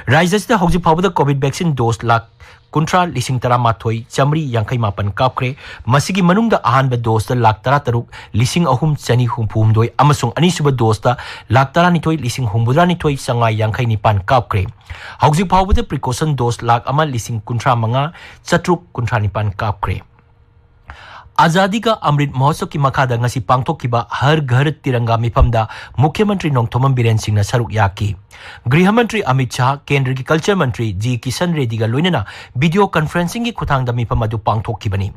ꯔꯥꯖ꯭ꯌ ꯑꯁꯤꯗ ꯍꯧꯖꯤꯛ ꯐꯥꯎꯕꯗ ꯀꯣꯚꯤꯗ ꯚꯦꯛꯁꯤꯟ ꯗꯣꯁ ꯂꯥꯈ ꯀꯨꯟꯊ꯭ꯔꯥ ꯂꯤꯁꯤꯡ ꯇꯔꯥꯃꯥꯊꯣꯏ ꯆꯥꯃꯔꯤ ꯌꯥꯡꯈꯩ ꯃꯥꯄꯟ ꯀꯥꯞꯈ꯭ꯔꯦ꯫ ꯃꯁꯤꯒꯤ ꯃꯅꯨꯡꯗ ꯑꯍꯥꯟꯕ ꯗꯣꯁꯇ ꯂꯥꯈ ꯇꯔꯥꯇꯔꯨꯛ ꯂꯤꯁꯤꯡ ꯑꯍꯨꯝ ꯆꯅꯤ ꯍꯨꯝꯐꯨ ꯍꯨꯝꯗꯣꯏ ꯑꯃꯁꯨꯡ ꯑꯅꯤꯁꯨꯕ ꯗꯣꯁꯇ ꯂꯥꯈ ꯇꯔꯥꯅꯤꯊꯣꯏ ꯂꯤꯁꯤꯡ ꯍꯨꯝꯐꯨꯇꯔꯥꯅꯤꯊꯣꯏ ꯆꯥꯃꯉꯥ ꯌꯥꯡꯈꯩ ꯅꯤꯄꯥꯟ ꯀꯥꯞꯈ꯭ꯔꯦ꯫ ꯍꯧꯖꯤꯛ ꯐꯥꯎꯕꯗ ꯄ꯭ꯔꯤꯀꯣꯁꯟ ꯗꯣꯁ ꯂꯥꯈ ꯑꯃ ꯂꯤꯁꯤꯡ ꯀꯨꯟꯊ꯭ꯔꯥ ꯃꯉꯥ ꯆꯥꯇ꯭ꯔꯨꯛ ꯀꯨꯟꯊ꯭ꯔꯥ ꯅꯤꯄꯥꯟ ꯀꯥꯞꯈ꯭ꯔꯦ꯫ ꯑꯖꯥꯗꯤ ꯀꯥ ꯑꯃ꯭ꯔꯤꯠ ꯃꯍꯣꯠꯁꯕꯀꯤ ꯃꯈꯥꯗ ꯉꯁꯤ ꯄꯥꯡꯊꯣꯛꯈꯤꯕ ꯍꯔ ꯘꯔ ꯇꯤꯔꯪꯒꯥ ꯃꯤꯐꯝꯗ ꯃꯨꯈ꯭ꯌ ꯃꯟꯇ꯭ꯔꯤ ꯅꯣꯡꯊꯣꯝꯕꯝ ꯕꯤꯔꯦꯟ ꯁꯤꯡꯅ ꯁꯔꯨꯛ ꯌꯥꯈꯤ꯫ ꯒ꯭ꯔꯤꯍ ꯃꯟꯇ꯭ꯔꯤ ꯑꯃꯤꯠ ꯁꯥꯍ, ꯀꯦꯟꯗ꯭ꯔꯒꯤ ꯀꯜꯆꯔ ꯃꯟꯇ꯭ꯔꯤ ꯖꯤ ꯀꯤꯁꯟ ꯔꯦꯗꯤꯒ ꯂꯣꯏꯅꯅ ꯚꯤꯗꯤꯑꯣ ꯀꯟꯐꯔꯦꯟꯁꯤꯡꯒꯤ ꯈꯨꯠꯊꯥꯡꯗ ꯃꯤꯐꯝ ꯑꯗꯨ ꯄꯥꯡꯊꯣꯛꯈꯤꯕꯅꯤ꯫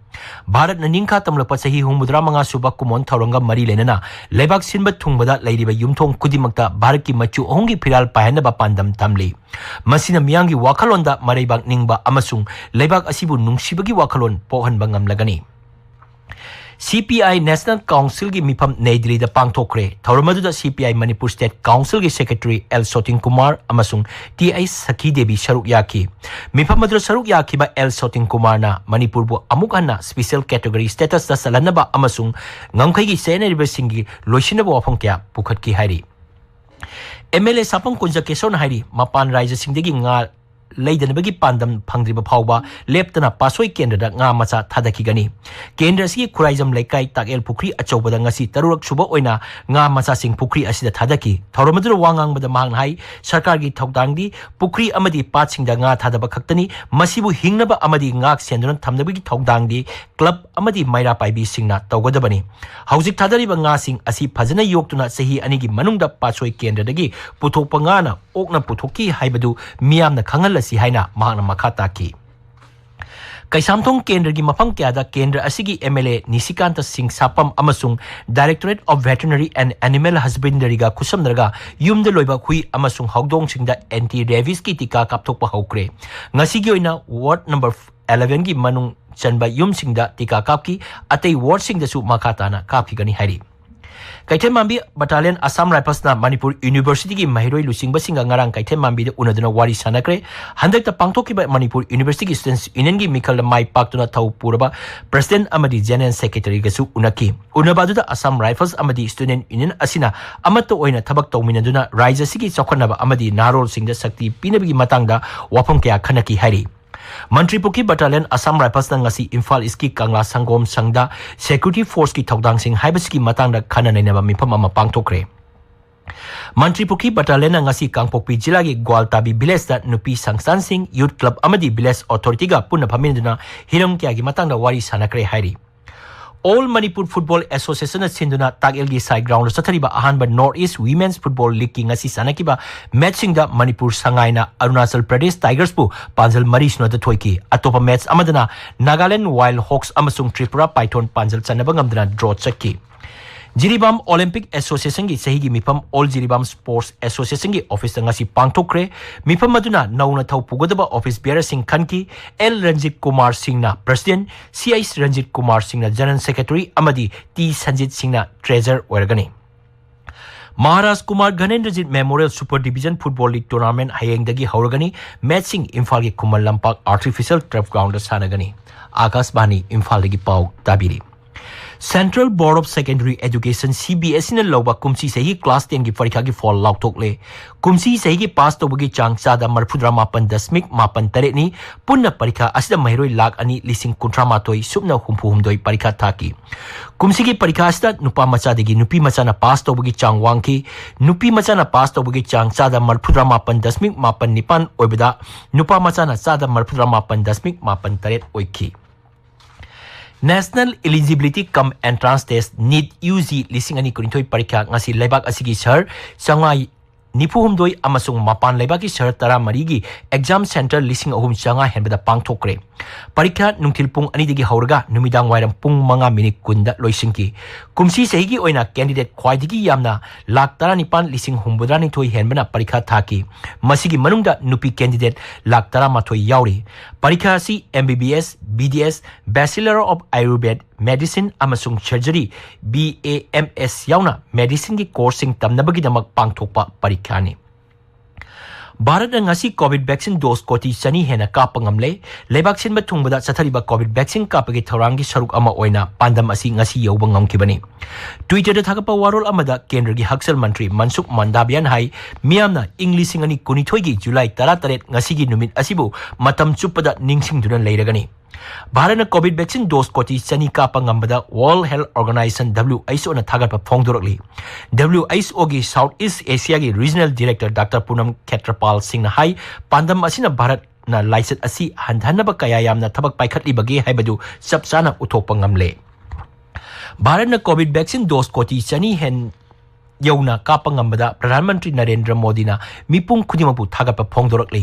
ꯚꯥꯔꯠꯅ ꯅꯤꯡꯈꯥ ꯇꯝꯂꯛꯄ ꯆꯍꯤ ꯍꯨꯝꯐꯨꯇꯔꯥ ꯃꯉꯥ ꯁꯨꯕ ꯀꯨꯝꯑꯣꯟ ꯊꯧꯔꯝꯒ ꯃꯔꯤ ꯂꯩꯅꯅ ꯂꯩꯕꯥꯛ ꯁꯤꯟꯕ ꯊꯨꯡꯕꯗ ꯂꯩꯔꯤꯕ ꯌꯨꯝꯊꯣꯡ ꯈꯨꯗꯤꯡꯃꯛꯇ ꯚꯥꯔꯠꯀꯤ ꯃꯆꯨ ꯑꯍꯨꯝꯒꯤ ꯐꯤꯔꯥꯜ ꯄꯥꯏꯍꯟꯅꯕ ꯄꯥꯟꯗꯝ ꯊꯝꯂꯤ꯫ ꯃꯁꯤꯅ ꯃꯤꯌꯥꯝꯒꯤ ꯋꯥꯈꯜꯂꯣꯟꯗ ꯃꯔꯩꯕꯥꯛ ꯅꯤꯡꯕ ꯑꯃꯁꯨꯡ ꯂꯩꯕꯥꯛ ꯑꯁꯤꯕꯨ ꯅꯨꯡꯁꯤꯕꯒꯤ ꯋꯥꯈꯜꯂꯣꯟ ꯄꯣꯛꯍꯟꯕ ꯉꯝꯂꯒꯅꯤ꯫ ꯁꯤ ꯄꯤ ꯑꯥꯏ ꯅꯦꯁꯅꯦꯜ ꯀꯥꯎꯟꯁꯤꯜꯒꯤ ꯃꯤꯐꯝ ꯅꯩ ꯗꯤꯜꯂꯤꯗ ꯄꯥꯡꯊꯣꯛꯈ꯭ꯔꯦ꯫ ꯊꯧꯔꯝ ꯑꯗꯨꯗ ꯁꯤ ꯄꯤ ꯑꯥꯏ ꯃꯅꯤꯄꯨꯔ ꯁ꯭ꯇꯦꯠ ꯀꯥꯎꯟꯁꯤꯜꯒꯤ ꯁꯦꯀ꯭ꯔꯦꯇꯔꯤ ꯑꯦꯜ ꯁꯣꯇꯤꯟ ꯀꯨꯃꯥꯔ ꯑꯃꯁꯨꯡ ꯇꯤ ꯑꯥꯏ ꯁꯈꯤ ꯗꯦꯕꯤ ꯁꯔꯨꯛ ꯌꯥꯈꯤ꯫ ꯃꯤꯐꯝ ꯑꯗꯨꯗ ꯁꯔꯨꯛ ꯌꯥꯈꯤꯕ ꯑꯦꯜ ꯁꯣꯇꯤꯟ ꯀꯨꯃꯥꯔꯅ ꯃꯅꯤꯄꯨꯔꯕꯨ ꯑꯃꯨꯛ ꯍꯟꯅ ꯁ꯭ꯄꯦꯁꯦꯜ ꯀꯦꯇꯦꯒꯣꯔꯤ ꯁ꯭ꯇꯦꯇꯁꯇ ꯆꯜꯍꯟꯅꯕ ꯑꯃꯁꯨꯡ ꯉꯝꯈꯩꯒꯤ ꯆꯦꯟꯅꯔꯤꯕꯁꯤꯡꯒꯤ ꯂꯣꯏꯁꯤꯟꯅꯕ ꯋꯥꯐꯝ ꯀꯌꯥ ꯄꯨꯈꯠꯈꯤ ꯍꯥꯏꯔꯤ꯫ ꯑꯦꯝ ꯑꯦꯜ ꯑꯦ ꯁꯥꯄꯝ ꯀꯨꯟꯖꯀꯦꯁꯣꯔꯅ ꯍꯥꯏꯔꯤ, ꯃꯄꯥꯟ ꯔꯥꯏꯖ꯭ꯌꯁꯤꯡꯗꯒꯤ ꯉꯥ ꯂꯩꯗꯅꯕꯒꯤ ꯄꯥꯟꯗꯝ ꯐꯪꯗ꯭ꯔꯤꯕ ꯐꯥꯎꯕ ꯂꯦꯞꯇꯅ ꯄꯥꯠꯁꯣꯏ ꯀꯦꯟꯗ꯭ꯔꯗ ꯉꯥ ꯃꯆꯥ ꯊꯥꯗꯈꯤꯒꯅꯤ꯫ ꯀꯦꯟꯗ꯭ꯔ ꯑꯁꯤꯒꯤ ꯈꯨꯔꯥꯏꯖꯝ ꯂꯩꯀꯥꯏ ꯇꯥꯛꯑꯦꯜ ꯄꯨꯈ꯭ꯔꯤ ꯑꯆꯧꯕꯗ ꯉꯁꯤ ꯇꯔꯨꯛꯔꯛ ꯁꯨꯕ ꯑꯣꯏꯅ ꯉꯥ ꯃꯆꯥꯁꯤꯡ ꯄꯨꯈ꯭ꯔꯤ ꯑꯁꯤꯗ ꯊꯥꯗꯈꯤ꯫ ꯊꯧꯔꯝ ꯑꯗꯨꯗ ꯋꯥ ꯉꯥꯡꯕꯗ ꯃꯍꯥꯛꯅ ꯍꯥꯏ, ꯁꯔꯀꯥꯔꯒꯤ ꯊꯧꯗꯥꯡꯗꯤ ꯄꯨꯈ꯭ꯔꯤ ꯑꯃꯗꯤ ꯄꯥꯠꯁꯤꯡꯗ ꯉꯥ ꯊꯥꯗꯕ ꯈꯛꯇꯅꯤ꯫ ꯃꯁꯤꯕꯨ ꯍꯤꯡꯅꯕ ꯑꯃꯗꯤ ꯉꯥꯛ ꯁꯦꯟꯗꯨꯅ ꯊꯝꯅꯕꯒꯤ ꯊꯧꯗꯥꯡꯗꯤ ꯀ꯭ꯂꯕ ꯑꯃꯗꯤ ꯃꯩꯔꯥ ꯄꯥꯏꯕꯤꯁꯤꯡꯅ ꯇꯧꯒꯗꯕꯅꯤ꯫ ꯍꯧꯖꯤꯛ ꯊꯥꯗꯔꯤꯕ ꯉꯥꯁꯤꯡ ꯑꯁꯤ ꯐꯖꯅ ꯌꯣꯛꯇꯨꯅ ꯆꯍꯤ ꯑꯅꯤꯒꯤ ꯃꯅꯨꯡꯗ ꯄꯥꯠꯁꯣꯏ ꯀꯦꯟꯗ꯭ꯔꯗꯒꯤ ꯄꯨꯊꯣꯛꯄ ꯉꯥꯅ ꯑꯣꯛꯅ ꯄꯨꯊꯣꯛꯈꯤ ꯍꯥꯏꯕꯗꯨ ꯃꯤꯌꯥꯝꯅ ꯈꯪꯍꯜꯂꯁꯤ ꯍꯥꯏꯅ ꯃꯍꯥꯛꯅ ꯃꯈꯥ ꯇꯥꯈꯤ꯫ ꯀꯩꯁꯥꯝꯊꯣꯡ ꯀꯦꯟꯗ꯭ꯔꯒꯤ ꯃꯐꯝ ꯀꯌꯥꯗ ꯀꯦꯟꯗ꯭ꯔ ꯑꯁꯤꯒꯤ ꯑꯦꯝ ꯑꯦꯜ ꯑꯦ ꯅꯤꯁꯤꯀꯥꯟꯇ ꯁꯤꯡ ꯁꯥꯄꯝ ꯑꯃꯁꯨꯡ Directorate of Veterinary and Animal Husbandryꯒ ꯈꯨꯠꯁꯝꯅꯔꯒ ꯌꯨꯝꯗ ꯂꯣꯏꯕ ꯍꯨꯏ ꯑꯃꯁꯨꯡ ꯍꯧꯗꯣꯡꯁꯤꯡꯗ ꯑꯦꯟꯇꯤ ꯔꯦꯕꯤꯁꯀꯤ ꯇꯤꯀꯥ ꯀꯥꯞꯊꯣꯛꯄ ꯍꯧꯈ꯭ꯔꯦ꯫ ꯉꯁꯤꯒꯤ ꯑꯣꯏꯅ ꯋꯥꯔꯗ ꯅꯝꯕꯔ ꯑꯦꯂꯦꯚꯦꯟꯒꯤ ꯃꯅꯨꯡ ꯆꯟꯕ ꯌꯨꯝꯁꯤꯡꯗ ꯇꯤꯀꯥ ꯀꯥꯞꯈꯤ꯫ ꯑꯇꯩ ꯋꯥꯔꯗꯁꯤꯡꯗꯁꯨ ꯃꯈꯥ ꯇꯥꯅ ꯀꯥꯞꯈꯤꯒꯅꯤ ꯍꯥꯏꯔꯤ꯫ ꯀꯩꯊꯦꯜꯃꯥꯟꯕꯤ Battalion Assam Riflesꯅ ꯃꯅꯤꯄꯨꯔ Universityꯒꯤ ꯃꯍꯩꯔꯣꯏ ꯂꯨꯆꯤꯡꯕꯁꯤꯡꯒ ꯉꯔꯥꯡ ꯀꯩꯊꯦꯜꯃꯥꯟꯕꯤꯗ ꯎꯅꯗꯨꯅ ꯋꯥꯔꯤ ꯁꯥꯟꯅꯈ꯭ꯔꯦ꯫ ꯍꯟꯗꯛꯇ ꯄꯥꯡꯊꯣꯛꯈꯤꯕ ꯃꯅꯤꯄꯨꯔ Universityꯒꯤ Students Unionꯒꯤ ꯃꯤꯈꯜꯗ ꯃꯥꯏ ꯄꯥꯛꯇꯨꯅ ꯊꯧ ꯄꯨꯔꯕ President ꯑꯃꯗꯤ General Secretaryꯒꯁꯨ ꯎꯅꯈꯤ꯫ ꯎꯅꯕ ꯑꯗꯨꯗ Assam Rifles ꯑꯃꯗꯤ Student Union ꯑꯁꯤꯅ ꯑꯃꯠꯇ ꯑꯣꯏꯅ ꯊꯕꯛ ꯇꯧꯃꯤꯟꯅꯗꯨꯅ ꯔꯥꯖ꯭ꯌ ꯑꯁꯤꯒꯤ ꯆꯥꯎꯈꯠꯅꯕ ꯑꯃꯗꯤ ꯅꯍꯥꯔꯣꯜꯁꯤꯡꯗ ꯁꯛꯇꯤ ꯄꯤꯅꯕꯒꯤ ꯃꯇꯥꯡꯗ ꯋꯥꯐꯝ ꯀꯌꯥ ꯈꯟꯅꯈꯤ ꯍꯥꯏꯔꯤ꯫ ꯃꯟꯇ꯭ꯔꯤ ꯄꯨꯈ꯭ꯔꯤ Battalion Assam Riflesꯅ ꯉꯁꯤ ꯏꯝꯐꯥꯜ Eastꯀꯤ ꯀꯪꯂꯥ ꯁꯪꯒꯣꯝ ꯁꯪꯗ Security Forceꯀꯤ ꯊꯧꯗꯥꯡꯁꯤꯡ ꯍꯥꯏꯕꯁꯤꯒꯤ ꯃꯇꯥꯡꯗ ꯈꯟꯅ ꯅꯩꯅꯕ ꯃꯤꯐꯝ ꯑꯃ ꯄꯥꯡꯊꯣꯛꯈ꯭ꯔꯦ꯫ ꯃꯟꯇ꯭ꯔꯤ ꯄꯨꯈ꯭ꯔꯤ Battalionꯅ ꯉꯁꯤ ꯀꯥꯡꯄꯣꯛꯄꯤ ꯖꯤꯂꯥꯒꯤ ꯒ꯭ꯋꯥꯜꯇꯥꯕꯤ Villageꯇ ꯅꯨꯄꯤ ꯁꯪꯁꯊꯥꯟꯁꯤꯡ, Youth Club ꯑꯃꯗꯤ Village Authorityꯒ ꯄꯨꯟꯅ ꯐꯝꯃꯤꯟꯅꯗꯨꯅ ꯍꯤꯔꯝ ꯀꯌꯥꯒꯤ ꯃꯇꯥꯡꯗ ꯋꯥꯔꯤ ꯁꯥꯟꯅꯈ꯭ꯔꯦ ꯍꯥꯏꯔꯤ꯫ All Manipur Football Associationꯅ ꯁꯤꯟꯗꯨꯅ ꯇꯥꯛꯌꯦꯜꯒꯤ ꯁꯥꯏ groundꯗ ꯆꯠꯊꯔꯤꯕ ꯑꯍꯥꯟꯕ North East Women's Football Leagueꯀꯤ ꯉꯁꯤ ꯁꯥꯟꯅꯈꯤꯕ matchꯁꯤꯡꯗ ꯃꯅꯤꯄꯨꯔ ꯁꯉꯥꯏꯅ ꯑꯔꯨꯅꯥꯆꯜ ꯄ꯭ꯔꯗꯦꯁ Tigersꯄꯨ ꯄꯥꯟꯖꯜ ꯃꯔꯤ ꯁꯤꯅꯣꯗ ꯊꯣꯏꯈꯤ꯫ ꯑꯇꯣꯞꯄ match ꯑꯃꯗꯅ Nagaland Wild Hawks ꯑꯃꯁꯨꯡ Tripura Python ꯄꯥꯟꯖꯜ ꯆꯟꯅꯕ ꯉꯝꯗꯅ draw ꯆꯠꯈꯤ꯫ ꯖꯤꯔꯤꯕꯥꯝ Olympic Associationꯒꯤ ꯆꯍꯤꯒꯤ ꯃꯤꯐꯝ All Jiribam Sports Associationꯒꯤ officeꯇ ꯉꯁꯤ ꯄꯥꯡꯊꯣꯛꯈ꯭ꯔꯦ꯫ ꯃꯤꯐꯝ ꯑꯗꯨꯅ ꯅꯧꯅ ꯊꯧ ꯄꯨꯒꯗꯕ office bearerꯁꯤꯡ ꯈꯟꯈꯤ꯫ ꯑꯦꯜ ꯔꯟꯖꯤꯠ ꯀꯨꯃꯥꯔ ꯁꯤꯡꯅ President, ꯁꯤ ꯑꯩꯆ ꯔꯟꯖꯤꯠ ꯀꯨꯃꯥꯔ ꯁꯤꯡꯅ General Secretary ꯑꯃꯗꯤ ꯇꯤ ꯁꯟꯖꯤꯠ ꯁꯤꯡꯅ Treasurer ꯑꯣꯏꯔꯒꯅꯤ꯫ Maharaj Kumar ꯘꯅꯦꯟꯗ꯭ꯔꯖꯤꯠ Memorial Super Division Football League Tournament ꯍꯌꯦꯡꯗꯒꯤ ꯍꯧꯔꯒꯅꯤ꯫ Matchꯁꯤꯡ ꯏꯝꯐꯥꯜꯒꯤ ꯈꯨꯃꯟ ꯂꯝꯄꯥꯛ Artificial Turf Groundꯗ ꯁꯥꯟꯅꯒꯅꯤ꯫ ꯑꯥꯀꯥꯁꯕꯥꯅꯤ ꯏꯝꯐꯥꯜꯗꯒꯤ ꯄꯥꯎ ꯇꯥꯕꯤꯔꯤ꯫ Central Board of Secondary Education, CBSEꯅ ꯂꯧꯕ ꯀꯨꯝꯁꯤ ꯆꯍꯤꯒꯤ class tenꯒꯤ ꯄꯔꯤꯈꯥꯒꯤ ꯐꯣꯜ ꯂꯥꯎꯊꯣꯛꯂꯦ꯫ ꯀꯨꯝꯁꯤ ꯆꯍꯤꯒꯤ ꯄꯥꯁ ꯇꯧꯕꯒꯤ ꯆꯥꯡ ꯆꯥꯗ ꯃꯔꯤꯐꯨꯇꯔꯥ ꯃꯥꯄꯟ ꯗꯁꯃꯤꯛ ꯃꯥꯄꯟ ꯇꯔꯦꯠꯅꯤ꯫ ꯄꯨꯟꯅ ꯄꯔꯤꯈꯥ ꯑꯁꯤꯗ ꯃꯍꯩꯔꯣꯏ ꯂꯥꯈ ꯑꯅꯤ ꯂꯤꯁꯤꯡ ꯀꯨꯟꯊ꯭ꯔꯥ ꯃꯥꯊꯣꯏ ꯁꯨꯞꯅ ꯍꯨꯝꯐꯨ ꯍꯨꯝꯗꯣꯏ ꯄꯔꯤꯈꯥ ꯊꯥꯈꯤ꯫ ꯀꯨꯝꯁꯤꯒꯤ ꯄꯔꯤꯈꯥ ꯑꯁꯤꯗ ꯅꯨꯄꯥ ꯃꯆꯥꯗꯒꯤ ꯅꯨꯄꯤ ꯃꯆꯥꯅ ꯄꯥꯁ ꯇꯧꯕꯒꯤ ꯆꯥꯡ ꯋꯥꯡꯈꯤ꯫ ꯅꯨꯄꯤ ꯃꯆꯥꯅ ꯄꯥꯁ ꯇꯧꯕꯒꯤ ꯆꯥꯡ ꯆꯥꯗ ꯃꯔꯤꯐꯨꯇꯔꯥ ꯃꯥꯄꯟ ꯗꯁꯃꯤꯛ ꯃꯥꯄꯟ ꯅꯤꯄꯥꯟ ꯑꯣꯏꯕꯗ, ꯅꯨꯄꯥ ꯃꯆꯥꯅ ꯆꯥꯗ ꯃꯔꯤꯐꯨꯇꯔꯥ ꯃꯥꯄꯟ ꯗꯁꯃꯤꯛ ꯃꯥꯄꯟ ꯇꯔꯦꯠ ꯑꯣꯏꯈꯤ꯫ National Eligibility cum Entrance Test, NEET, UG ꯂꯤꯁꯤꯡ ꯑꯅꯤ ꯀꯨꯟꯅꯤꯊꯣꯏ ꯄꯔꯤꯈꯥ ꯉꯁꯤ ꯂꯩꯕꯥꯛ ꯑꯁꯤꯒꯤ ꯁꯍꯔ ꯆꯥꯝꯃꯉꯥ ꯅꯤꯐꯨ ꯍꯨꯝꯗꯣꯏ ꯑꯃꯁꯨꯡ ꯃꯄꯥꯟ ꯂꯩꯕꯥꯛꯀꯤ ꯁꯍꯔ ꯇꯔꯥꯃꯔꯤꯒꯤ exam centre ꯂꯤꯁꯤꯡ ꯑꯍꯨꯝ ꯆꯥꯝꯃꯉꯥ ꯍꯦꯟꯕꯗ ꯄꯥꯡꯊꯣꯛꯈ꯭ꯔꯦ꯫ ꯄꯔꯤꯈꯥ ꯅꯨꯡꯊꯤꯜ ꯄꯨꯡ ꯑꯅꯤꯗꯒꯤ ꯍꯧꯔꯒ ꯅꯨꯃꯤꯗꯥꯡ ꯋꯥꯏꯔꯝ ꯄꯨꯡ ꯃꯉꯥ ꯃꯤꯅꯤꯠ ꯀꯨꯟꯗ ꯂꯣꯏꯁꯤꯟꯈꯤ꯫ ꯀꯨꯝꯁꯤ ꯆꯍꯤꯒꯤ ꯑꯣꯏꯅ candidate ꯈ꯭ꯋꯥꯏꯗꯒꯤ ꯌꯥꯝꯅ ꯂꯥꯈ ꯇꯔꯥꯅꯤꯄꯥꯟ ꯂꯤꯁꯤꯡ ꯍꯨꯝꯐꯨꯇꯔꯥꯅꯤꯊꯣꯏ ꯍꯦꯟꯕꯅ ꯄꯔꯤꯈꯥ ꯊꯥꯈꯤ꯫ ꯃꯁꯤꯒꯤ ꯃꯅꯨꯡꯗ ꯅꯨꯄꯤ candidate ꯂꯥꯈ ꯇꯔꯥꯃꯥꯊꯣꯏ ꯌꯥꯎꯔꯤ꯫ ꯄꯔꯤꯈꯥ ꯑꯁꯤ MBBS, BDS, Bachelor of Ayurved, medicine ꯑꯃꯁꯨꯡ ꯁꯔꯖꯔꯤ, ꯕꯤ ꯑꯦ ꯑꯦꯝ ꯑꯦꯁ ꯌꯥꯎꯅ ꯃꯦꯗꯤꯁꯤꯟꯒꯤ ꯀꯣꯔꯁꯁꯤꯡ ꯇꯝꯅꯕꯒꯤꯗꯃꯛ ꯄꯥꯡꯊꯣꯛꯄ ꯄꯔꯤꯈ꯭ꯌꯥꯅꯤ꯫ ꯚꯥꯔꯠꯅ ꯉꯁꯤ ꯀꯣꯚꯤꯗ ꯚꯦꯛꯁꯤꯟ ꯗꯣꯁ ꯀꯣꯇꯤ ꯆꯅꯤ ꯍꯦꯟꯅ ꯀꯥꯞꯄ ꯉꯝꯂꯦ꯫ ꯂꯩꯕꯥꯛ ꯁꯤꯟꯕ ꯊꯨꯡꯕꯗ ꯆꯠꯊꯔꯤꯕ ꯀꯣꯚꯤꯗ ꯚꯦꯛꯁꯤꯟ ꯀꯥꯞꯄꯒꯤ ꯊꯧꯔꯥꯡꯒꯤ ꯁꯔꯨꯛ ꯑꯃ ꯑꯣꯏꯅ ꯄꯥꯟꯗꯝ ꯑꯁꯤ ꯉꯁꯤ ꯌꯧꯕ ꯉꯝꯈꯤꯕꯅꯤ꯫ Twitter-ꯗ ꯊꯥꯒꯠꯄ ꯋꯥꯔꯣꯜ ꯑꯃꯗ ꯀꯦꯟꯗ꯭ꯔꯒꯤ ꯍꯛꯁꯦꯜ ꯃꯟꯇ꯭ꯔꯤ ꯃꯟꯁꯨꯈ ꯃꯟꯗꯥꯚꯤꯌꯥꯅ ꯍꯥꯏ, ꯃꯤꯌꯥꯝꯅ ꯏꯪ ꯂꯤꯁꯤꯡ ꯑꯅꯤ ꯀꯨꯟꯅꯤꯊꯣꯏꯒꯤ ꯖꯨꯂꯥꯏ ꯇꯔꯥꯇꯔꯦꯠ ꯉꯁꯤꯒꯤ ꯅꯨꯃꯤꯠ ꯑꯁꯤꯕꯨ ꯃꯇꯝ ꯆꯨꯞꯄꯗ ꯅꯤꯡꯁꯤꯡꯗꯨꯅ ꯂꯩꯔꯒꯅꯤ꯫ ꯚꯥꯔꯠꯅ ꯀꯣꯚꯤꯗ ꯚꯦꯛꯁꯤꯟ ꯗꯣꯁ ꯀꯣꯇꯤ ꯆꯅꯤ ꯀꯥꯞꯄ ꯉꯝꯕꯗ World Health Organization, W H O-ꯅ ꯊꯥꯒꯠꯄ ꯐꯣꯡꯗꯣꯔꯛꯂꯤ꯫ W H O-ꯒꯤ South East Asia-ꯒꯤ Regional Director Doctor Poonam Khetrapal Singh-ꯅ ꯍꯥꯏ, ꯄꯥꯟꯗꯝ ꯑꯁꯤꯅ ꯚꯥꯔꯠꯅ ꯂꯥꯏꯆꯠ ꯑꯁꯤ ꯍꯟꯊꯍꯟꯅꯕ ꯀꯌꯥ ꯌꯥꯝꯅ ꯊꯕꯛ ꯄꯥꯏꯈꯠꯂꯤꯕꯒꯦ ꯍꯥꯏꯕꯗꯨ ꯆꯞ ꯆꯥꯅ ꯎꯠꯊꯣꯛꯄ ꯉꯝꯂꯦ꯫ ꯚꯥꯔꯠꯅ ꯀꯣꯚꯤꯗ ꯚꯦꯛꯁꯤꯟ ꯗꯣꯁ ꯀꯣꯇꯤ ꯆꯅꯤ ꯍꯦꯟ ꯌꯧꯅ ꯀꯥꯞꯄ ꯉꯝꯕꯗ ꯄ꯭ꯔꯙꯥꯟ ꯃꯟꯇ꯭ꯔꯤ ꯅꯔꯦꯟꯗ꯭ꯔ ꯃꯣꯗꯤꯅ ꯃꯤꯄꯨꯝ ꯈꯨꯗꯤꯡꯃꯛꯄꯨ ꯊꯥꯒꯠꯄ ꯐꯣꯡꯗꯣꯔꯛꯂꯤ꯫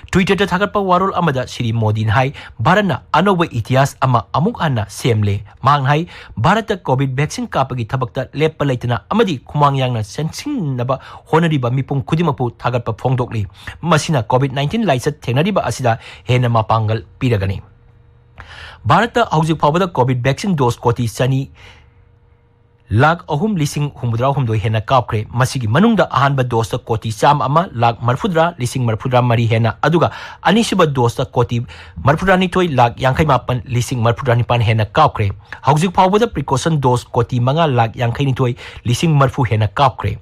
Twitter-ꯗ ꯊꯥꯒꯠꯄ ꯋꯥꯔꯣꯜ ꯑꯃꯗ ꯁ꯭ꯔꯤ ꯃꯣꯗꯤꯅ ꯍꯥꯏ, ꯚꯥꯔꯠꯅ ꯑꯅꯧꯕ ꯏꯇꯤꯍꯥꯁ ꯑꯃ ꯑꯃꯨꯛ ꯍꯟꯅ ꯁꯦꯝꯂꯦ꯫ ꯃꯍꯥꯛꯅ ꯍꯥꯏ, ꯚꯥꯔꯠꯇ ꯀꯣꯚꯤꯗ ꯚꯦꯛꯁꯤꯟ ꯀꯥꯞꯄꯒꯤ ꯊꯕꯛꯇ ꯂꯦꯞꯄ ꯂꯩꯇꯅ ꯑꯃꯗꯤ ꯈꯨꯃꯥꯡ ꯌꯥꯡꯅ ꯆꯪꯁꯤꯟꯅꯕ ꯍꯣꯠꯅꯔꯤꯕ ꯃꯤꯄꯨꯝ ꯈꯨꯗꯤꯡꯃꯛꯄꯨ ꯊꯥꯒꯠꯄ ꯐꯣꯡꯗꯣꯛꯂꯤ꯫ ꯃꯁꯤꯅ ꯀꯣꯚꯤꯗ ꯅꯥꯏꯟꯇꯤꯟ ꯂꯥꯏꯆꯠ ꯊꯦꯡꯅꯔꯤꯕ ꯑꯁꯤꯗ ꯍꯦꯟꯅ ꯃꯄꯥꯡꯒꯜ ꯄꯤꯔꯒꯅꯤ꯫ ꯚꯥꯔꯠꯇ ꯍꯧꯖꯤꯛ ꯐꯥꯎꯕꯗ ꯀꯣꯚꯤꯗ ꯚꯦꯛꯁꯤꯟ ꯗꯣꯁ ꯀꯣꯇꯤ ꯆꯅꯤ ꯂꯥꯈ ꯑꯍꯨꯝ ꯂꯤꯁꯤꯡ ꯍꯨꯝꯐꯨꯇꯔꯥ ꯍꯨꯝꯗꯣꯏ ꯍꯦꯟꯅ ꯀꯥꯞꯈ꯭ꯔꯦ꯫ ꯃꯁꯤꯒꯤ ꯃꯅꯨꯡꯗ ꯑꯍꯥꯟꯕ ꯗꯣꯁꯇ ꯀꯣꯇꯤ ꯆꯥꯝꯃ ꯑꯃ ꯂꯥꯈ ꯃꯔꯤꯐꯨꯇꯔꯥ ꯂꯤꯁꯤꯡ ꯃꯔꯤꯐꯨꯇꯔꯥ ꯃꯔꯤ ꯍꯦꯟꯅ, ꯑꯗꯨꯒ ꯑꯅꯤꯁꯨꯕ ꯗꯣꯁꯇ ꯀꯣꯇꯤ ꯃꯔꯤꯐꯨꯇꯔꯥꯅꯤꯊꯣꯏ ꯂꯥꯈ ꯌꯥꯡꯈꯩ ꯃꯥꯄꯟ ꯂꯤꯁꯤꯡ ꯃꯔꯤꯐꯨꯇꯔꯥ ꯅꯤꯄꯥꯟ ꯍꯦꯟꯅ ꯀꯥꯞꯈ꯭ꯔꯦ꯫ ꯍꯧꯖꯤꯛ ꯐꯥꯎꯕꯗ ꯄ꯭ꯔꯤꯀꯣꯁꯟ ꯗꯣꯁ ꯀꯣꯇꯤ ꯃꯉꯥ ꯂꯥꯈ ꯌꯥꯡꯈꯩꯅꯤꯊꯣꯏ ꯂꯤꯁꯤꯡ ꯃꯔꯤꯐꯨ ꯍꯦꯟꯅ ꯀꯥꯞꯈ꯭ꯔꯦ꯫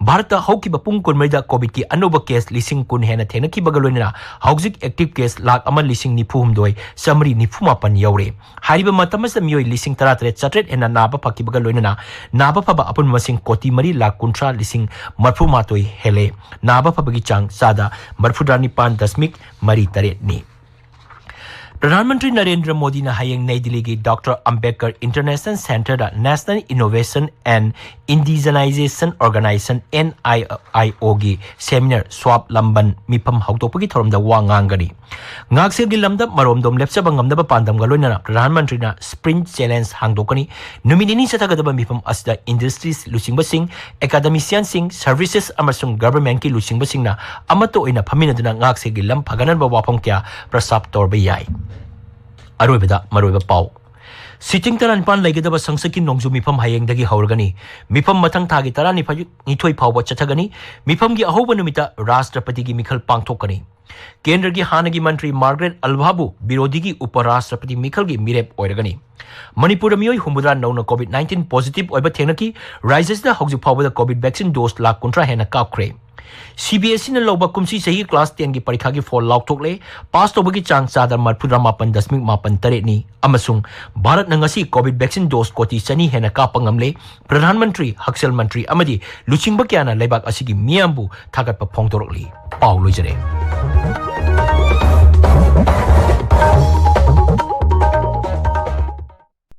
ꯚꯥꯔꯠꯇ ꯍꯧꯈꯤꯕ ꯄꯨꯡ ꯀꯨꯟꯃꯔꯤꯗ ꯀꯣꯚꯤꯗꯀꯤ ꯑꯅꯧꯕ ꯀꯦꯁ ꯂꯤꯁꯤꯡ ꯀꯨꯟ ꯍꯦꯟꯅ ꯊꯦꯡꯅꯈꯤꯕꯒ ꯂꯣꯏꯅꯅ ꯍꯧꯖꯤꯛ ꯑꯦꯛꯇꯤꯚ ꯀꯦꯁ ꯂꯥꯈ ꯑꯃ ꯂꯤꯁꯤꯡ ꯅꯤꯐꯨ ꯍꯨꯝꯗꯣꯏ ꯆꯥꯃꯔꯤ ꯅꯤꯐꯨ ꯃꯥꯄꯟ ꯌꯧꯔꯦ꯫ ꯍꯥꯏꯔꯤꯕ ꯃꯇꯝ ꯑꯁꯤꯗ ꯃꯤꯑꯣꯏ ꯂꯤꯁꯤꯡ ꯇꯔꯥꯇꯔꯦꯠ ꯆꯥꯇ꯭ꯔꯦꯠ ꯍꯦꯟꯅ ꯅꯥꯕ ꯐꯈꯤꯕꯒ ꯂꯣꯏꯅꯅ ꯅꯥꯕ ꯐꯕ ꯑꯄꯨꯟꯕ ꯃꯁꯤꯡ ꯀꯣꯇꯤ ꯃꯔꯤ ꯂꯥꯈ ꯀꯨꯟꯊ꯭ꯔꯥ ꯂꯤꯁꯤꯡ ꯃꯔꯤꯐꯨ ꯃꯥꯊꯣꯏ ꯍꯦꯜꯂꯦ꯫ ꯅꯥꯕ ꯐꯕꯒꯤ ꯆꯥꯡ ꯆꯥꯗ ꯃꯔꯤꯐꯨꯇꯔꯥ ꯅꯤꯄꯥꯟ ꯗꯁꯃꯤꯛ ꯃꯔꯤ ꯇꯔꯦꯠꯅꯤ꯫ ꯄ꯭ꯔꯙꯥꯟ ꯃꯟꯇ꯭ꯔꯤ ꯅꯔꯦꯟꯗ꯭ꯔ ꯃꯣꯗꯤꯅ ꯍꯌꯦꯡ ꯅꯩ ꯗꯤꯜꯂꯤꯒꯤ ꯗꯣꯛꯇꯔ ꯑꯝꯕꯦꯗꯀꯔ ꯏꯟꯇꯔꯅꯦꯁꯅꯦꯜ ꯁꯦꯟꯇꯔꯗ National Innovation and Indigenization Organization, N I I O-ꯒꯤ ꯁꯦꯃꯤꯅꯥꯔ ꯁ꯭ꯋꯥꯕꯂꯝꯕꯟ ꯃꯤꯐꯝ ꯍꯧꯗꯣꯛꯄꯒꯤ ꯊꯧꯔꯝꯗ ꯋꯥ ꯉꯥꯡꯒꯅꯤ꯫ ꯉꯥꯛꯁꯦꯜꯒꯤ ꯂꯝꯗ ꯃꯔꯣꯝꯗꯣꯝ ꯂꯦꯞꯆꯕ ꯉꯝꯅꯕ ꯄꯥꯟꯗꯝꯒ ꯂꯣꯏꯅꯅ ꯄ꯭ꯔꯙꯥꯟ ꯃꯟꯇ꯭ꯔꯤꯅ ꯁ꯭ꯄ꯭ꯔꯤꯟꯠ ꯆꯦꯂꯦꯟꯖ ꯍꯥꯡꯗꯣꯛꯀꯅꯤ꯫ ꯅꯨꯃꯤꯠ ꯅꯤꯅꯤ ꯆꯠꯊꯒꯗꯕ ꯃꯤꯐꯝ ꯑꯁꯤꯗ ꯏꯟꯗꯁꯇ꯭ꯔꯤꯁ ꯂꯨꯆꯤꯡꯕꯁꯤꯡ, ꯑꯦꯀꯥꯗꯃꯤꯁꯤꯌꯥꯟꯁꯤꯡ, ꯁꯔꯚꯤꯁꯦꯁ ꯑꯃꯁꯨꯡ ꯒꯚꯔꯟꯃꯦꯟꯠꯀꯤ ꯂꯨꯆꯤꯡꯕꯁꯤꯡꯅ ꯑꯃꯠꯇ ꯑꯣꯏꯅ ꯐꯝꯃꯤꯟꯅꯗꯨꯅ ꯉꯥꯛꯁꯦꯜꯒꯤ ꯂꯝ ꯐꯒꯠꯅꯅꯕ ꯋꯥꯐꯝ ꯀꯌꯥ ꯄ꯭ꯔꯁꯇꯥꯕ ꯇꯧꯔꯕ ꯌꯥꯏ꯫ ꯑꯔꯣꯏꯕꯗ ꯃꯔꯨꯑꯣꯏꯕ ꯄꯥꯎ꯫ ꯁꯤꯇꯤꯡ ꯇꯔꯥꯅꯤꯄꯥꯟ ꯂꯩꯒꯗꯕ ꯁꯪꯁꯠꯀꯤ ꯅꯣꯡꯖꯨ ꯃꯤꯐꯝ ꯍꯌꯦꯡꯗꯒꯤ ꯍꯧꯔꯒꯅꯤ꯫ ꯃꯤꯐꯝ ꯃꯊꯪ ꯊꯥꯒꯤ ꯇꯔꯥꯅꯤꯊꯣꯏ ꯐꯥꯎꯕ ꯆꯠꯊꯒꯅꯤ꯫ ꯃꯤꯐꯝꯒꯤ ꯑꯍꯧꯕ ꯅꯨꯃꯤꯠꯇ ꯔꯥꯁꯇ꯭ꯔꯄꯇꯤꯒꯤ ꯃꯤꯈꯜ ꯄꯥꯡꯊꯣꯛꯀꯅꯤ꯫ ꯀꯦꯟꯗ꯭ꯔꯒꯤ ꯍꯥꯟꯅꯒꯤ ꯃꯟꯇ꯭ꯔꯤ ꯃꯥꯔꯒꯔꯦꯠ ꯑꯜꯚꯥꯕꯨ ꯕꯤꯔꯣꯙꯤꯒꯤ ꯎꯄ ꯔꯥꯁꯇ꯭ꯔꯄꯇꯤ ꯃꯤꯈꯜꯒꯤ ꯃꯤꯔꯦꯞ ꯑꯣꯏꯔꯒꯅꯤ꯫ ꯃꯅꯤꯄꯨꯔꯗ ꯃꯤꯑꯣꯏ ꯍꯨꯝꯐꯨꯇꯔꯥ ꯅꯧꯅ COVID nineteen positive ꯑꯣꯏꯕ ꯊꯦꯡꯅꯈꯤ꯫ ꯔꯥꯖ꯭ꯌꯁꯤꯗ ꯍꯧꯖꯤꯛ ꯐꯥꯎꯕꯗ COVID vaccine dose ꯂꯥꯈ ꯀꯨꯟꯊ꯭ꯔꯥ ꯍꯦꯟꯅ ꯀꯥꯞꯈ꯭ꯔꯦ꯫ CBSEꯅ ꯂꯧꯕ ꯀꯨꯝꯁꯤ ꯆꯍꯤ class tenꯒꯤ ꯄꯔꯤꯈꯥꯒꯤ ꯐꯣꯜ ꯂꯥꯎꯊꯣꯛꯂꯦ꯫ ꯄꯥꯁ ꯇꯧꯕꯒꯤ ꯆꯥꯡ ꯆꯥꯗ ꯃꯔꯤꯐꯨꯇꯔꯥ ꯃꯥꯄꯟ ꯗꯁꯃꯤꯛ ꯃꯥꯄꯟ ꯇꯔꯦꯠꯅꯤ꯫ ꯑꯃꯁꯨꯡ ꯚꯥꯔꯠꯅ ꯉꯁꯤ COVID vaccine dose ꯀꯣꯇꯤ ꯆꯅꯤ ꯍꯦꯟꯅ ꯀꯥꯞꯄ ꯉꯝꯂꯦ꯫ ꯄ꯭ꯔꯙꯥꯟ ꯃꯟꯇ꯭ꯔꯤ, ꯍꯛꯁꯦꯜ ꯃꯟꯇ꯭ꯔꯤ ꯑꯃꯗꯤ ꯂꯨꯆꯤꯡꯕ ꯀꯌꯥꯅ ꯂꯩꯕꯥꯛ ꯑꯁꯤꯒꯤ ꯃꯤꯌꯥꯝꯕꯨ ꯊꯥꯒꯠꯄ ꯐꯣꯡꯗꯣꯔꯛꯂꯤ꯫ ꯄꯥꯎ ꯂꯣꯏꯖꯔꯦ꯫